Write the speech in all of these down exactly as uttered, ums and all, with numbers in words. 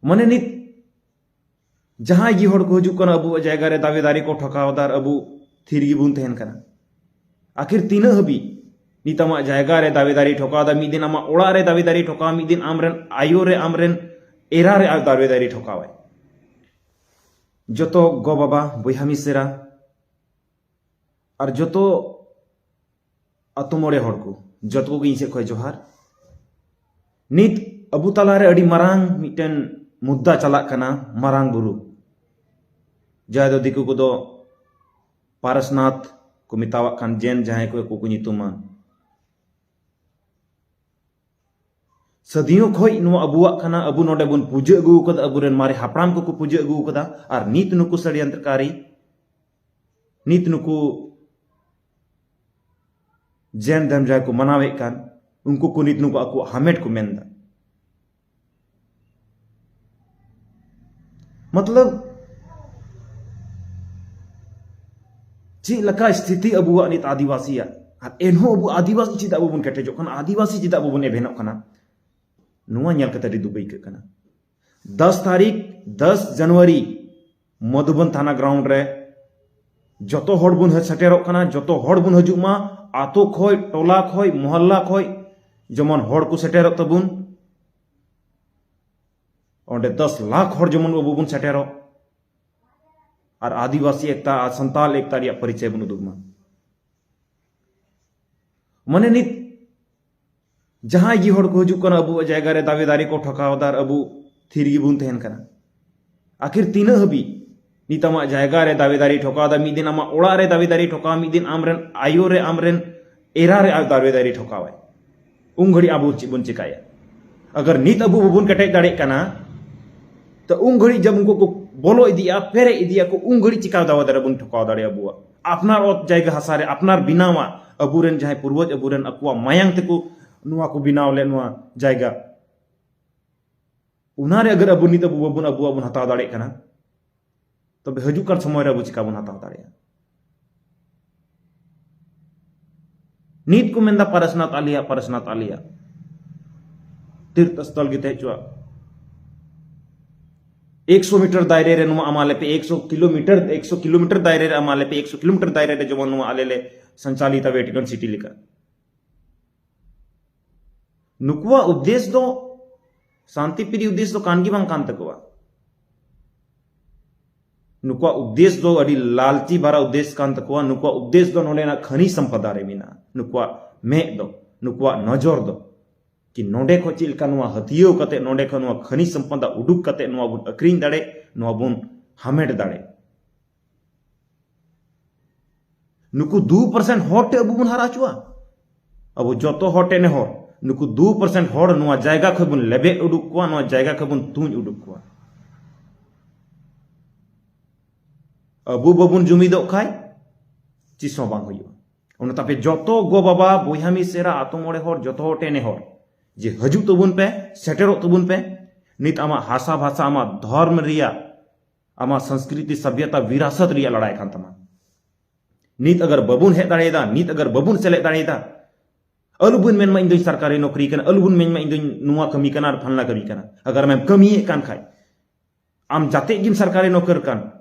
ᱢᱟᱱᱮ ᱱᱤᱛ ᱡᱟᱦᱟᱸᱭ ᱜᱮ ᱦᱚᱲ ᱠᱚ ᱦᱤᱡᱩᱜ ᱠᱟᱱᱟ, ᱟᱵᱚᱣᱟᱜ ᱡᱟᱭᱜᱟ ᱨᱮ ᱫᱟᱵᱮ ᱫᱟᱨᱮ ᱠᱚ ᱴᱷᱚᱠᱟᱣ ᱮᱫᱟ ᱟᱨ ᱟᱵᱚ ᱛᱷᱤᱨ ᱜᱮᱵᱚᱱ ᱛᱟᱦᱮᱱ ᱠᱟᱱᱟ᱾ ᱟᱹᱠᱷᱤᱨ ᱛᱤᱱᱟᱹᱜ ᱦᱟᱹᱵᱤᱡ ᱱᱤᱛ ᱟᱢᱟᱜ ᱡᱟᱭᱜᱟ ᱨᱮ ᱫᱟᱵᱮ ᱫᱟᱨᱮ ᱴᱷᱚᱠᱟᱣ ᱮᱫᱟ, ᱢᱤᱫ ᱫᱤᱱ ᱟᱢᱟᱜ ᱚᱲᱟᱜ ᱨᱮ ᱫᱟᱵᱮ ᱫᱟᱨᱮ ᱴᱷᱚᱠᱟᱣ, ᱢᱤᱫ ᱫᱤᱱ ᱟᱢᱨᱮᱱ ᱟᱭᱳ ᱨᱮ, ᱟᱢᱨᱮᱱ ᱮᱨᱟ ᱨᱮ ᱫᱟᱵᱮ ᱫᱟᱨᱮ ᱴᱷᱚᱠᱟᱣᱟᱭ᱾ ᱡᱚᱛᱚ ᱜᱚ ᱵᱟᱵᱟ, ᱵᱚᱭᱦᱟ ᱢᱤᱥᱮᱨᱟ ᱟᱨ ᱡᱚᱛᱚ ᱟᱛᱳ ᱢᱚᱬᱮ ᱦᱚᱲ ᱠᱚ, ᱡᱚᱛᱚ ᱠᱚᱜᱮ ᱤᱧ ᱥᱮᱫ ᱠᱷᱚᱱ ᱡᱚᱦᱟᱨ᱾ ᱱᱤᱛ ᱟᱵᱚ ᱛᱟᱞᱟᱨᱮ ᱟᱹᱰᱤ ᱢᱟᱨᱟᱝ ᱢᱤᱫᱴᱮᱱ ᱢᱩᱫᱽᱫᱟ ᱪᱟᱞᱟᱜ ᱠᱟᱱᱟ, ᱢᱟᱨᱟᱝ ᱵᱩᱨᱩ, ᱡᱟᱦᱟᱸᱭ ᱫᱚ ᱫᱤᱠᱩ ᱠᱚᱫᱚ ᱯᱟᱨᱥᱱᱟᱛᱷ ᱠᱚ ᱢᱮᱛᱟᱣᱟᱜ ᱠᱟᱱ, ᱡᱮᱱ ᱡᱟᱦᱟᱸᱭ ᱠᱚ ᱠᱚ ᱧᱩᱛᱩᱢᱟ᱾ ᱥᱟᱹᱫᱤᱭᱟᱹ ᱠᱷᱚᱡ ᱱᱚᱣᱟ ᱟᱵᱚᱣᱟᱜ ᱠᱟᱱᱟ, ᱟᱵᱚ ᱱᱚᱰᱮ ᱵᱚᱱ ᱯᱩᱡᱟᱹ ᱟᱹᱜᱩ ᱟᱠᱟᱫᱟ, ᱟᱵᱚᱨᱮᱱ ᱢᱟᱨᱮ ᱦᱟᱯᱲᱟᱢ ᱠᱚᱠᱚ ᱯᱩᱡᱟᱹ ᱟᱹᱜᱩ ᱟᱠᱟᱫᱟ, ᱟᱨ ᱱᱤᱛ ᱱᱩᱠᱩ ᱥᱟᱰᱭᱚᱱᱛᱨᱚᱠᱟᱨᱤ, ᱱᱤᱛ ᱱᱩᱠᱩ ᱡᱮᱱ ᱫᱷᱚᱨᱢ ᱡᱟᱦᱟᱸᱭ ᱠᱚ ᱢᱟᱱᱟᱣᱮᱫ ᱠᱟᱱ, ᱩᱱᱠᱩ ᱠᱚ ᱱᱤᱛ ᱱᱩᱠᱩ ᱟᱠᱚᱣᱟᱜ ᱦᱟᱢᱮᱴ ᱠᱚ ᱢᱮᱱᱫᱟ᱾ ᱢᱚᱛᱞᱚᱵ, ᱪᱮᱫ ᱞᱮᱠᱟ ᱥᱛᱷᱤᱛᱤ ᱟᱵᱚᱣᱟᱜ ᱱᱤᱛ ᱟᱹᱫᱤᱵᱟᱹᱥᱤᱭᱟᱜ, ᱟᱨ ᱮᱱᱦᱚᱸ ᱟᱵᱚ ᱟᱹᱫᱤᱵᱟᱹᱥᱤ ᱪᱮᱫᱟᱜ ᱵᱟᱵᱚᱱ ᱠᱮᱴᱮᱡᱚᱜ ᱠᱟᱱᱟ, ᱟᱹᱫᱤᱵᱟᱹᱥᱤ ᱪᱮᱫᱟᱜ ᱵᱟᱵᱚᱱ ᱮᱵᱷᱮᱱᱚᱜ ᱠᱟᱱᱟ? ᱱᱚᱣᱟ ᱧᱮᱞ ᱠᱟᱛᱮ ᱟᱹᱰᱤ ᱫᱩᱠ ᱟᱹᱭᱠᱟᱹᱜ ᱠᱟᱱᱟ᱾ ᱫᱚᱥ ᱛᱟᱹᱨᱤᱠᱷ, ᱫᱚᱥ ᱡᱟᱱᱩᱣᱟᱨᱤ, ᱢᱚᱫᱷᱩᱵᱚᱱ ᱛᱷᱟᱱᱟ ᱜᱨᱟᱣᱩᱱᱰ ᱨᱮ ᱡᱚᱛᱚ ᱦᱚᱲ ᱵᱚᱱ ᱦᱮᱡ ᱥᱮᱴᱮᱨᱚᱜ ᱠᱟᱱᱟ, ᱡᱚᱛᱚ ᱦᱚᱲ ᱵᱚᱱ ᱦᱤᱡᱩᱜ ᱢᱟ, ᱟᱛᱳ ᱠᱷᱚᱡ, ᱴᱚᱞᱟ ᱠᱷᱚᱡ, ᱢᱚᱦᱚᱞᱞᱟ ᱠᱷᱚᱡ, ᱡᱮᱢᱚᱱ ᱦᱚᱲ ᱠᱚ ᱥᱮᱴᱮᱨᱚᱜ ᱛᱟᱵᱚᱱ᱾ ᱚᱸᱰᱮ ᱫᱚᱥ ᱞᱟᱠᱷ ᱦᱚᱲ ᱡᱮᱢᱚᱱ ᱟᱵᱚ ᱵᱚᱱ ᱥᱮᱴᱮᱨᱚᱜ, ᱟᱨ ᱟᱹᱫᱤᱵᱟᱹᱥᱤ ᱮᱠᱛᱟ ᱟᱨ ᱥᱟᱱᱛᱟᱞ ᱮᱠᱛᱟ ᱨᱮᱭᱟᱜ ᱯᱚᱨᱤᱪᱚᱭ ᱵᱚᱱ ᱩᱫᱩᱜ ᱢᱟ᱾ ᱢᱟᱱᱮ ᱱᱤᱛ ᱡᱟᱦᱟᱸᱭ ᱜᱮ ᱦᱚᱲ ᱠᱚ ᱦᱤᱡᱩᱜ ᱠᱟᱱᱟ, ᱟᱵᱚᱣᱟᱜ ᱡᱟᱭᱜᱟ ᱨᱮ ᱫᱟᱵᱮ ᱫᱟᱨᱮ ᱠᱚ ᱴᱷᱚᱠᱟᱣ ᱮᱫᱟ ᱟᱨ ᱟᱵᱚ ᱛᱷᱤᱨ ᱜᱮᱵᱚᱱ ᱛᱟᱦᱮᱱ ᱠᱟᱱᱟ᱾ ᱟᱹᱠᱷᱤᱨ ᱛᱤᱱᱟᱹᱜ ᱦᱟᱹᱵᱤᱡ ᱱᱤᱛ ᱟᱢᱟᱜ ᱡᱟᱭᱜᱟ ᱨᱮ ᱫᱟᱵᱮ ᱫᱟᱨᱮ ᱴᱷᱚᱠᱟᱣ ᱮᱫᱟ, ᱢᱤᱫ ᱫᱤᱱ ᱟᱢᱟᱜ ᱚᱲᱟᱜ ᱨᱮ ᱫᱟᱵᱮ ᱫᱟᱨᱮ ᱴᱷᱚᱠᱟᱣ, ᱢᱤᱫ ᱫᱤᱱ ᱟᱢᱨᱮᱱ ᱟᱭᱳ ᱨᱮ, ᱟᱢᱨᱮᱱ ᱮᱨᱟ ᱨᱮ ᱫᱟᱵᱮ ᱫᱟᱨᱮ ᱴᱷᱚᱠᱟᱣᱟᱭ, ᱩᱱ ᱜᱷᱟᱹᱲᱤᱡ ᱟᱵᱚ ᱪᱮᱫ ᱵᱚᱱ ᱪᱮᱠᱟᱭᱟ? ᱟᱜᱟᱨ ᱱᱤᱛ ᱟᱵᱚ ᱵᱟᱵᱚᱱ ᱠᱮᱴᱮᱡ ᱫᱟᱲᱮᱭᱟᱜ ᱠᱟᱱᱟ, ᱛᱚ ᱩᱱ ᱜᱷᱟᱹᱲᱤᱡ ᱡᱟᱵ ᱩᱱᱠᱩ ᱠᱚ ᱵᱚᱞᱚ ᱤᱫᱤᱜᱼᱟ, ᱯᱮᱨᱮᱡ ᱤᱫᱤᱜᱼᱟ ᱠᱚ, ᱩᱱ ᱜᱷᱟᱹᱲᱤᱡ ᱪᱮᱠᱟ ᱫᱟᱵᱮ ᱫᱟᱨᱮ ᱵᱚᱱ ᱴᱷᱚᱠᱟᱣ ᱫᱟᱲᱮᱭᱟᱜᱼᱟ? ᱟᱵᱚᱣᱟᱜ ᱟᱯᱱᱟᱨ ᱚᱛ ᱡᱟᱭᱜᱟ ᱦᱟᱥᱟ ᱨᱮ ᱟᱯᱱᱟᱨ ᱵᱮᱱᱟᱣᱟ, ᱟᱵᱚᱨᱮᱱ ᱡᱟᱦᱟᱸᱭ ᱯᱩᱨᱵᱚᱡᱽ, ᱟᱵᱚᱨᱮᱱ ᱟᱠᱚᱣᱟᱜ ᱢᱟᱭᱟᱝ ᱛᱮᱠᱚ ᱱᱚᱣᱟ ᱠᱚ ᱵᱮᱱᱟᱣ ᱞᱮᱫ ᱱᱚᱣᱟ ᱡᱟᱭᱜᱟ, ᱚᱱᱟᱨᱮ ᱟᱜᱟᱨ ᱟᱵᱚ ᱱᱤᱛ ᱟᱵᱚ ᱵᱟᱵᱚᱱ, ᱟᱵᱚᱣᱟᱜ ᱵᱚᱱ ᱦᱟᱛᱟᱣ ᱫᱟᱲᱮᱭᱟᱜ ᱠᱟᱱᱟ, ᱛᱚᱵᱮ ᱦᱤᱡᱩᱜ ᱠᱟᱱ ᱥᱚᱢᱚᱭ ᱨᱮ ᱟᱵᱚ ᱪᱤᱠᱟ ᱵᱚᱱ ᱦᱟᱛᱟᱣ ᱫᱟᱲᱮᱭᱟᱜᱼᱟ? ᱱᱤᱛ ᱠᱚ ᱢᱮᱱᱫᱟ ᱯᱟᱨᱮᱥᱱᱟᱛᱷ ᱟᱞᱮᱭᱟᱜ, ᱯᱟᱨᱮᱥᱱᱟᱛᱷ ᱟᱞᱮᱭᱟᱜ, ᱛᱤᱨᱛᱷ ᱥᱛᱷᱚᱞ ᱜᱮ ᱛᱟᱦᱮᱸ ᱦᱚᱪᱚᱣᱟᱜ᱾ ᱮᱠᱥᱚ ᱢᱤᱴᱟᱨ ᱫᱟᱭᱨᱮ ᱨᱮ ᱱᱚᱣᱟ ᱟᱢᱟ ᱞᱮᱯᱮ, ᱮᱠᱥᱚ ᱠᱤᱞᱳᱢᱤᱴᱟᱨ, ᱮᱠᱥᱚ ᱠᱤᱞᱳᱢᱤᱴᱟᱨ ᱫᱟᱭᱨᱮ ᱨᱮ ᱟᱢᱟ ᱞᱮᱯᱮ, ᱮᱠᱥᱚ ᱠᱤᱞᱳᱢᱤᱴᱟᱨ ᱫᱟᱭᱨᱮ ᱨᱮ ᱡᱮᱢᱚᱱ ᱱᱚᱣᱟ ᱟᱞᱮ ᱞᱮ ᱥᱚᱧᱪᱟᱞᱤᱛᱟ ᱵᱷᱮᱴᱤᱠᱟᱱ ᱥᱤᱴᱤ ᱞᱮᱠᱟ᱾ ᱱᱩᱠᱩᱣᱟᱜ ᱩᱫᱽᱫᱮᱥ ᱫᱚ, ᱥᱟᱱᱛᱤ ᱯᱨᱤᱭ ᱩᱫᱽᱫᱮᱥ ᱫᱚ ᱠᱟᱱ ᱜᱮ ᱵᱟᱝ ᱠᱟᱱ ᱛᱟᱠᱚᱣᱟ᱾ ᱱᱩᱠᱩᱣᱟᱜ ᱩᱫᱽᱫᱮᱥ ᱫᱚ ᱟᱹᱰᱤ ᱞᱟᱞᱪᱤ ᱵᱷᱟᱨᱟ ᱩᱫᱽᱫᱮᱥ ᱠᱟᱱ ᱛᱟᱠᱚᱣᱟ᱾ ᱱᱩᱠᱩᱣᱟᱜ ᱩᱫᱽᱫᱮᱥ ᱫᱚ ᱱᱚᱰᱮᱱᱟᱜ ᱠᱷᱟᱹᱱᱤ ᱥᱚᱢᱯᱚᱫᱟ ᱨᱮ ᱢᱮᱱᱟᱜᱼᱟ᱾ ᱱᱩᱠᱩᱣᱟᱜ ᱢᱮᱫ ᱫᱚ, ᱱᱩᱠᱩᱣᱟᱜ ᱱᱚᱡᱚᱨ ᱫᱚ, ᱠᱤ ᱱᱚᱰᱮ ᱠᱷᱚᱱ ᱪᱮᱫ ᱞᱮᱠᱟ ᱱᱚᱣᱟ ᱦᱟᱹᱛᱭᱟᱹᱣ ᱠᱟᱛᱮ, ᱱᱚᱰᱮ ᱠᱷᱚᱱ ᱱᱚᱣᱟ ᱠᱷᱟᱹᱱᱤ ᱥᱚᱢᱯᱚᱫᱟ ᱩᱰᱩᱠ ᱠᱟᱛᱮ ᱱᱚᱣᱟ ᱵᱚᱱ ᱟᱹᱠᱷᱨᱤᱧ ᱫᱟᱲᱮ, ᱱᱚᱣᱟ ᱵᱚᱱ ᱦᱟᱢᱮᱴ ᱫᱟᱲᱮ᱾ ᱱᱩᱠᱩ ᱫᱩ ᱯᱟᱨᱥᱮᱱᱴ ᱦᱚᱲ ᱴᱷᱮᱱ ᱟᱵᱚ ᱵᱚᱱ ᱦᱟᱨᱟ ᱦᱚᱪᱚᱜᱼᱟ᱾ ᱟᱵᱚ ᱡᱚᱛᱚ ᱦᱚᱲ ᱴᱷᱮᱱ ᱦᱚᱲ, ᱱᱩᱠᱩ ᱫᱩ ᱯᱟᱨᱥᱮᱱᱴ ᱦᱚᱲ ᱱᱚᱣᱟ ᱡᱟᱭᱜᱟ ᱠᱷᱚᱱ ᱵᱚᱱ ᱞᱮᱵᱮᱫ ᱩᱰᱩᱠ ᱠᱚᱣᱟ, ᱱᱚᱣᱟ ᱡᱟᱭᱜᱟ ᱠᱷᱚᱱ ᱵᱚᱱ ᱛᱩᱧ ᱩᱰᱩᱠ ᱠᱚᱣᱟ᱾ ᱟᱵᱚ ᱵᱟᱵᱚᱱ ᱡᱩᱢᱤᱫᱚᱜ ᱠᱷᱟᱡ ᱪᱮᱫ ᱦᱚᱸ ᱵᱟᱝ ᱦᱩᱭᱩᱜᱼᱟ᱾ ᱚᱱᱟ ᱛᱟᱯᱮ ᱡᱚᱛᱚ ᱜᱚ ᱵᱟᱵᱟ, ᱵᱚᱭᱦᱟ ᱢᱤᱥᱮᱨᱟ, ᱟᱛᱳ ᱢᱚᱬᱮ ᱦᱚᱲ, ᱡᱚᱛᱚ ᱦᱚᱲ ᱴᱷᱮᱱ ᱦᱚᱲ ᱡᱮ ᱦᱤᱡᱩᱜ ᱛᱟᱵᱚᱱ ᱯᱮ, ᱥᱮᱴᱮᱨᱚᱜ ᱛᱟᱵᱚᱱ ᱯᱮ᱾ ᱱᱤᱛ ᱟᱢᱟᱜ ᱦᱟᱥᱟ ᱵᱷᱟᱥᱟ, ᱟᱢᱟᱜ ᱫᱷᱚᱨᱢ ᱨᱮᱭᱟᱜ, ᱟᱢᱟᱜ ᱥᱚᱝᱥᱠᱨᱤᱛᱤ, ᱥᱟᱵᱷᱭᱚᱛᱟ, ᱵᱤᱨᱟᱥᱚᱛ ᱨᱮᱭᱟᱜ ᱞᱟᱲᱟᱭ ᱠᱟᱱ ᱛᱟᱢᱟ᱾ ᱱᱤᱛ ᱟᱜᱟᱨ ᱵᱟᱵᱚᱱ ᱦᱮᱡ ᱫᱟᱲᱮᱭᱟᱫᱟ, ᱱᱤᱛ ᱟᱜᱟᱨ ᱵᱟᱵᱚᱱ ᱥᱮᱞᱮᱫ ᱫᱟᱲᱮᱭᱟᱫᱟ, ᱟᱞᱚᱵᱚᱱ ᱢᱮᱱᱢᱟ ᱤᱧ ᱫᱚᱧ ᱥᱚᱨᱠᱟᱨᱤ ᱱᱚᱠᱨᱤ ᱠᱟᱱᱟ, ᱟᱞᱚᱵᱚᱱ ᱢᱮᱱᱢᱟ ᱤᱧ ᱫᱚᱧ ᱱᱚᱣᱟ ᱠᱟᱹᱢᱤ ᱠᱟᱱᱟ ᱟᱨ ᱯᱷᱟᱞᱱᱟ ᱠᱟᱹᱢᱤ ᱠᱟᱱᱟ᱾ ᱟᱜᱟᱨ ᱟᱢᱮᱢ ᱠᱟᱹᱢᱤᱭᱮᱫ ᱠᱟᱱ ᱠᱷᱟᱡ, ᱟᱢ ᱡᱟᱛᱮ ᱜᱮᱢ ᱥᱚᱨᱠᱟᱨᱤ ᱱᱚᱠᱨ ᱠᱟᱱ,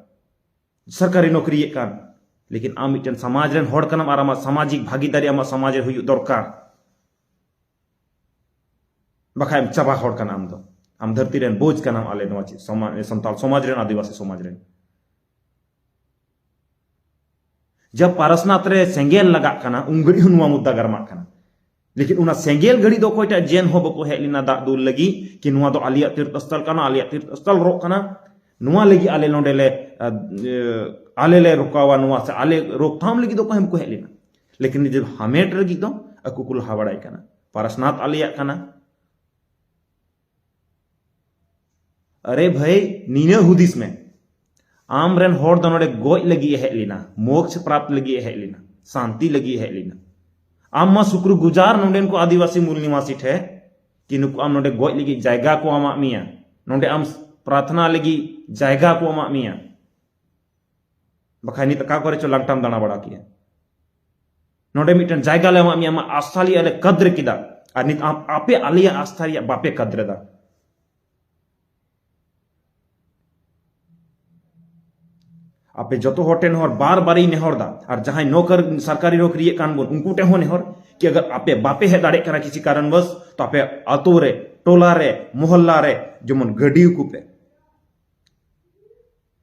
ᱥᱚᱨᱠᱟᱨᱤ ᱱᱚᱠᱨᱤᱭᱮᱫ ᱠᱟᱱ, ᱞᱮᱠᱤᱱ ᱟᱢ ᱢᱤᱫᱴᱮᱱ ᱥᱚᱢᱟᱡᱽ ᱨᱮᱱ ᱦᱚᱲ ᱠᱟᱱᱟᱢ ᱟᱨ ᱟᱢᱟᱜ ᱥᱟᱢᱟᱡᱤᱠ ᱵᱷᱟᱜᱤᱫᱟᱨᱤ ᱟᱢᱟᱜ ᱥᱚᱢᱟᱡᱽ ᱨᱮ ᱦᱩᱭᱩᱜ ᱫᱚᱨᱠᱟᱨ᱾ ᱵᱟᱠᱷᱟᱡ ᱮᱢ ᱪᱟᱵᱟ ᱦᱚᱲ ᱠᱟᱱᱟ ᱟᱢ ᱫᱚ᱾ ᱟᱢ ᱫᱷᱟᱹᱨᱛᱤ ᱨᱮᱱ ᱵᱳᱡᱽ ᱠᱟᱱᱟᱢ ᱟᱞᱮ ᱱᱚᱣᱟ ᱪᱮᱫ ᱥᱚᱢᱟᱡᱽ, ᱥᱟᱱᱛᱟᱲ ᱥᱚᱢᱟᱡᱽ ᱨᱮᱱ, ᱟᱹᱫᱤᱵᱟᱹᱥᱤ ᱥᱚᱢᱟᱡᱽ ᱨᱮᱱ᱾ ᱡᱟᱵ ᱯᱟᱨᱟᱥᱱᱟᱛᱷ ᱨᱮ ᱥᱮᱸᱜᱮᱞ ᱞᱟᱜᱟᱜ ᱠᱟᱱᱟ, ᱩᱱ ᱜᱷᱟᱹᱲᱤᱡ ᱦᱚᱸ ᱱᱚᱣᱟ ᱢᱩᱫᱽᱫᱟ ᱜᱟᱨᱢᱟᱜ ᱠᱟᱱᱟ᱾ ᱞᱮᱠᱤᱱ ᱚᱱᱟ ᱥᱮᱸᱜᱮᱞ ᱜᱷᱟᱹᱲᱤ ᱫᱚ ᱚᱠᱚᱭᱴᱟᱜ ᱡᱮᱱ ᱦᱚᱸ ᱵᱟᱠᱚ ᱦᱮᱡ ᱞᱮᱱᱟ ᱫᱟᱜ ᱫᱩᱞ ᱞᱟᱹᱜᱤᱫ, ᱠᱤ ᱱᱚᱣᱟ ᱫᱚ ᱟᱞᱮᱭᱟᱜ ᱛᱤᱨᱛᱷ ᱥᱛᱷᱚᱞ ᱠᱟᱱᱟ, ᱟᱞᱮᱭᱟᱜ ᱛᱤᱨᱛᱷ ᱥᱛᱷᱚᱞ ᱨᱚᱜ ᱠᱟᱱᱟ, ᱱᱚᱣᱟ ᱞᱟᱹᱜᱤᱫ ᱟᱞᱮ ᱱᱚᱰᱮ ᱞᱮ, ᱟ, ᱮ, ᱟᱞᱮ ᱞᱮ ᱨᱚᱠᱟᱣᱟ, ᱱᱚᱣᱟ ᱥᱮ ᱟᱞᱮ ᱨᱚᱠᱛᱷᱟᱢ ᱞᱟᱹᱜᱤᱫ ᱫᱚ ᱚᱠᱚᱭ ᱦᱚᱸ ᱵᱟᱠᱚ ᱦᱮᱡ ᱞᱮᱱᱟ᱾ ᱞᱮᱠᱤᱱ ᱱᱤᱡᱮ ᱦᱟᱢᱮᱴ ᱞᱟᱹᱜᱤᱫ ᱫᱚ ᱟᱠᱚ ᱠᱚ ᱞᱟᱦᱟ ᱵᱟᱲᱟᱭ ᱠᱟᱱᱟ, ᱯᱟᱨᱟᱥᱱᱟᱛᱷ ᱟᱞᱮᱭᱟᱜ ᱠᱟᱱᱟ᱾ ᱟᱨᱮ ᱵᱷᱟᱹᱭ, ᱱᱤᱱᱟᱹ ᱦᱩᱫᱤᱥ ᱢᱮ, ᱟᱢ ᱨᱮᱱ ᱦᱚᱲ ᱫᱚ ᱱᱚᱰᱮ ᱜᱚᱡ ᱞᱟᱹᱜᱤᱫ ᱮ ᱦᱮᱡ ᱞᱮᱱᱟ, ᱢᱳᱠᱥ ᱯᱨᱟᱯᱛ ᱞᱟᱹᱜᱤᱫ ᱮ ᱦᱮᱡ ᱞᱮᱱᱟ, ᱥᱟᱱᱛᱤ ᱞᱟᱹᱜᱤᱫ ᱮ ᱦᱮᱡ ᱞᱮᱱᱟ᱾ ᱟᱢ ᱢᱟ ᱥᱩᱠᱨᱩ ᱜᱩᱡᱟᱨ ᱱᱚᱰᱮᱱ ᱠᱚ ᱟᱹᱫᱤᱵᱟᱹᱥᱤ ᱢᱩᱞ ᱱᱤᱣᱟᱥᱤ ᱴᱷᱮ, ᱠᱤ ᱱᱩᱠᱩ ᱟᱢ ᱱᱚᱰᱮ ᱜᱚᱡ ᱞᱟᱹᱜᱤᱫ ᱡᱟᱭᱜᱟ ᱠᱚ ᱟᱢᱟᱜ ᱢᱮᱭᱟ, ᱱᱚᱰᱮ ᱟᱢ ᱯᱨᱟᱨᱛᱷᱱᱟ ᱞᱟᱹᱜᱤᱫ ᱡᱟᱭᱜᱟ ᱠᱚ ᱟᱢᱟᱜ ᱢᱮᱭᱟ᱾ ᱵᱟᱠᱷᱟᱡ ᱱᱤᱛ ᱚᱠᱟ ᱠᱚᱨᱮ ᱪᱚ ᱞᱟᱝᱴᱟᱢ ᱫᱟᱬᱟ ᱵᱟᱲᱟ ᱠᱮᱭᱟ᱾ ᱱᱚᱰᱮ ᱢᱤᱫᱴᱮᱱ ᱡᱟᱭᱜᱟ ᱞᱮ ᱮᱢᱟᱜ ᱢᱮᱭᱟ, ᱟᱢᱟᱜ ᱟᱥᱛᱷᱟ ᱨᱮᱭᱟᱜ ᱞᱮ ᱠᱟᱫᱨ ᱠᱮᱫᱟ, ᱟᱨ ᱱᱤᱛ ᱟᱢ ᱟᱯᱮ ᱟᱞᱮᱭᱟᱜ ᱟᱥᱛᱷᱟ ᱨᱮᱭᱟᱜ ᱵᱟᱯᱮ ᱠᱟᱫᱨ ᱮᱫᱟ᱾ ᱟᱯᱮ ᱡᱚᱛᱚ ᱦᱚᱲ ᱴᱷᱮᱱ ᱦᱚᱸ ᱵᱟᱨ ᱵᱟᱨᱤᱧ ᱱᱮᱦᱚᱨ ᱫᱟ, ᱟᱨ ᱡᱟᱦᱟᱸᱭ ᱱᱚᱠᱟᱨ ᱥᱚᱨᱠᱟᱨᱤ ᱱᱚᱠᱨᱤᱭᱮᱫ ᱠᱟᱱ ᱵᱚᱱ, ᱩᱱᱠᱩ ᱴᱷᱮᱱ ᱦᱚᱸ ᱱᱮᱦᱚᱨ, ᱠᱤ ᱟᱜᱟᱨ ᱟᱯᱮ ᱵᱟᱯᱮ ᱦᱮᱡ ᱫᱟᱲᱮᱭᱟᱜ ᱠᱟᱱᱟ ᱠᱤᱪᱷᱤ ᱠᱟᱨᱚᱱᱵᱚᱥ, ᱛᱚ ᱟᱯᱮ ᱟᱛᱳ ᱨᱮ, ᱴᱚᱞᱟ ᱨᱮ, ᱢᱚᱦᱚᱞᱞᱟ ᱨᱮ ᱡᱮᱢᱚᱱ ᱜᱟᱹᱰᱤ ᱠᱚᱯᱮ,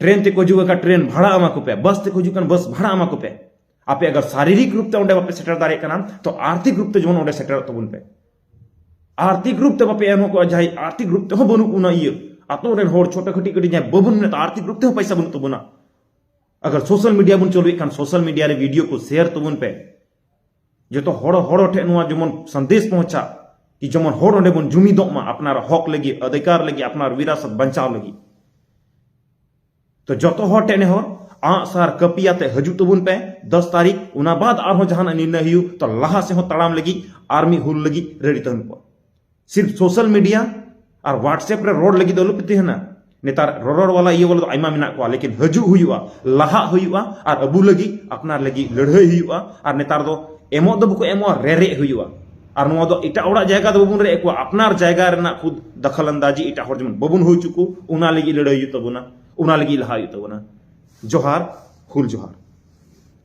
ᱴᱨᱮᱱ ᱛᱮᱠᱚ ᱦᱤᱡᱩᱜ ᱠᱟᱱ, ᱴᱨᱮᱱ ᱵᱷᱟᱲᱟ ᱮᱢᱟ ᱠᱚᱯᱮ, ᱵᱟᱥ ᱛᱮᱠᱚ ᱦᱤᱡᱩᱜ ᱠᱟᱱ, ᱵᱟᱥ ᱵᱷᱟᱲᱟ ᱮᱢᱟ ᱠᱚᱯᱮ᱾ ᱟᱯᱮ ᱟᱜᱟᱨ ᱥᱟᱨᱤᱨᱤᱠ ᱨᱩᱯ ᱛᱮ ᱚᱸᱰᱮ ᱵᱟᱯᱮ ᱥᱮᱴᱮᱨ ᱫᱟᱲᱮᱭᱟᱜ ᱠᱟᱱᱟ, ᱛᱚ ᱟᱨᱛᱷᱤᱠ ᱨᱩᱯ ᱛᱮ ᱡᱮᱢᱚᱱ ᱚᱸᱰᱮ ᱥᱮᱴᱮᱨᱚᱜ ᱛᱟᱵᱚᱱ ᱯᱮ᱾ ᱟᱨᱛᱷᱤᱠ ᱨᱩᱯ ᱛᱮ ᱵᱟᱯᱮ ᱮᱢᱚᱜ ᱠᱚᱣᱟ, ᱡᱟᱦᱟᱸᱭ ᱟᱨᱛᱷᱤᱠ ᱨᱩᱯ ᱛᱮᱦᱚᱸ ᱵᱟᱹᱱᱩᱜ ᱵᱚᱱᱟ, ᱤᱭᱟᱹ, ᱟᱛᱳ ᱨᱮᱱ ᱦᱚᱲ ᱪᱷᱳᱴᱳ ᱠᱟᱹᱴᱤᱡ ᱠᱟᱹᱴᱤᱡ ᱡᱟᱦᱟᱸᱭ ᱵᱟᱵᱚᱱ ᱢᱮᱱᱮᱫ, ᱟᱨᱛᱷᱤᱠ ᱨᱩᱯ ᱛᱮᱦᱚᱸ ᱯᱚᱭᱥᱟ ᱵᱟᱹᱱᱩᱜ ᱛᱟᱵᱚᱱᱟ᱾ ᱟᱜᱟᱨ ᱥᱳᱥᱟᱞ ᱢᱤᱰᱤᱭᱟ ᱵᱚᱱ ᱪᱟᱹᱞᱩᱭᱮᱫ ᱠᱷᱟᱱ, ᱥᱳᱥᱟᱞ ᱢᱤᱰᱤᱭᱟ ᱨᱮ ᱵᱷᱤᱰᱤᱭᱳ ᱠᱚ ᱥᱮᱭᱟᱨ ᱛᱟᱵᱚᱱ ᱯᱮ, ᱡᱚᱛᱚ ᱦᱚᱲ, ᱦᱚᱲ ᱴᱷᱮᱱ ᱱᱚᱣᱟ ᱡᱮᱢᱚᱱ ᱥᱟᱸᱫᱮᱥ ᱯᱚᱦᱚᱸᱪᱟ, ᱠᱤ ᱡᱮᱢᱚᱱ ᱦᱚᱲ ᱚᱸᱰᱮ ᱵᱚᱱ ᱡᱩᱢᱤᱫᱚᱜ ᱢᱟ, ᱟᱯᱱᱟᱨ ᱦᱚᱠ ᱞᱟᱹᱜᱤᱫ, ᱚᱫᱷᱤᱠᱟᱨ ᱞᱟᱹᱜᱤᱫ, ᱟᱯᱱᱟᱨ ᱵᱤᱨᱟᱥᱚᱛ ᱵᱟᱧᱪᱟᱣ ᱞᱟᱹᱜᱤᱫ᱾ ᱛᱚ ᱡᱚᱛᱚ ᱦᱚᱲ ᱴᱷᱮᱱ ᱱᱮᱦᱚᱨ, ᱟᱸᱜ ᱥᱟᱨ ᱠᱟᱹᱯᱤ ᱟᱛᱮ ᱦᱤᱡᱩᱜ ᱛᱟᱵᱚᱱ ᱯᱮ ᱫᱚᱥ ᱛᱟᱹᱨᱤᱠᱷ, ᱚᱱᱟ ᱵᱟᱫ ᱟᱨᱦᱚᱸ ᱡᱟᱦᱟᱱᱟᱜ ᱱᱤᱨᱱᱚᱭ ᱦᱩᱭᱩᱜ, ᱛᱚ ᱞᱟᱦᱟ ᱥᱮᱫ ᱦᱚᱸ ᱛᱟᱲᱟᱢ ᱞᱟᱹᱜᱤᱫ ᱟᱨ ᱢᱤᱫ ᱦᱩᱞ ᱞᱟᱹᱜᱤᱫ ᱨᱮᱰᱤ ᱛᱟᱦᱮᱱ ᱯᱮ᱾ ᱥᱤᱨᱯ ᱥᱳᱥᱟᱞ ᱢᱤᱰᱤᱭᱟ ᱟᱨ WhatsApp ᱨᱮ ᱨᱚᱲ ᱞᱟᱹᱜᱤᱫ ᱫᱚ ᱟᱞᱚᱯᱮ ᱛᱟᱦᱮᱱᱟ᱾ ᱱᱮᱛᱟᱨ ᱨᱚᱨᱚᱲ ᱣᱟᱞᱟ ᱤᱭᱟᱹ ᱣᱟᱞᱟ ᱫᱚ ᱟᱭᱢᱟ ᱢᱮᱱᱟᱜ ᱠᱚᱣᱟ, ᱞᱮᱠᱤᱱ ᱦᱤᱡᱩᱜ ᱦᱩᱭᱩᱜᱼᱟ, ᱞᱟᱦᱟᱜ ᱦᱩᱭᱩᱜᱼᱟ, ᱟᱨ ᱟᱵᱚ ᱞᱟᱹᱜᱤᱫ, ᱟᱯᱱᱟᱨ ᱞᱟᱹᱜᱤᱫ ᱞᱟᱹᱲᱦᱟᱹᱭ ᱦᱩᱭᱩᱜᱼᱟ᱾ ᱟᱨ ᱱᱮᱛᱟᱨ ᱫᱚ ᱮᱢᱚᱜ ᱫᱚ ᱵᱟᱠᱚ ᱮᱢᱚᱜᱼᱟ, ᱨᱮᱨᱮᱡ ᱦᱩᱭᱩᱜᱼᱟ᱾ ᱟᱨ ᱱᱚᱣᱟ ᱫᱚ ᱮᱴᱟᱜ ᱦᱚᱲᱟᱜ ᱡᱟᱭᱜᱟ ᱫᱚ ᱵᱟᱵᱚᱱ ᱨᱮᱡ ᱠᱚᱣᱟ, ᱟᱯᱱᱟᱨ ᱡᱟᱭᱜᱟ ᱨᱮᱱᱟᱜ ᱠᱷᱩᱫ ᱫᱟᱠᱷᱟᱞ ᱟᱱᱫᱟᱡᱤ ᱮᱴᱟᱜ ᱦᱚᱲ ᱡᱮᱢᱚᱱ ᱵᱟᱵᱚᱱ ᱦᱩᱭ ᱦᱚᱪᱚ ᱠᱚ, ᱚᱱᱟ ᱞᱟᱹᱜᱤᱫ ᱞᱟᱹᱲᱦᱟᱹᱭ ᱦᱩᱭᱩᱜ ᱛᱟᱵᱚᱱᱟ, ᱚᱱᱟ ᱞᱟᱹᱜᱤᱫ ᱞᱟᱦᱟ ᱦᱩᱭᱩᱜ ᱛᱟᱵᱚᱱᱟ᱾ ᱡᱚᱦᱟᱨ, ᱦᱩᱞ ᱡᱚᱦᱟᱨ᱾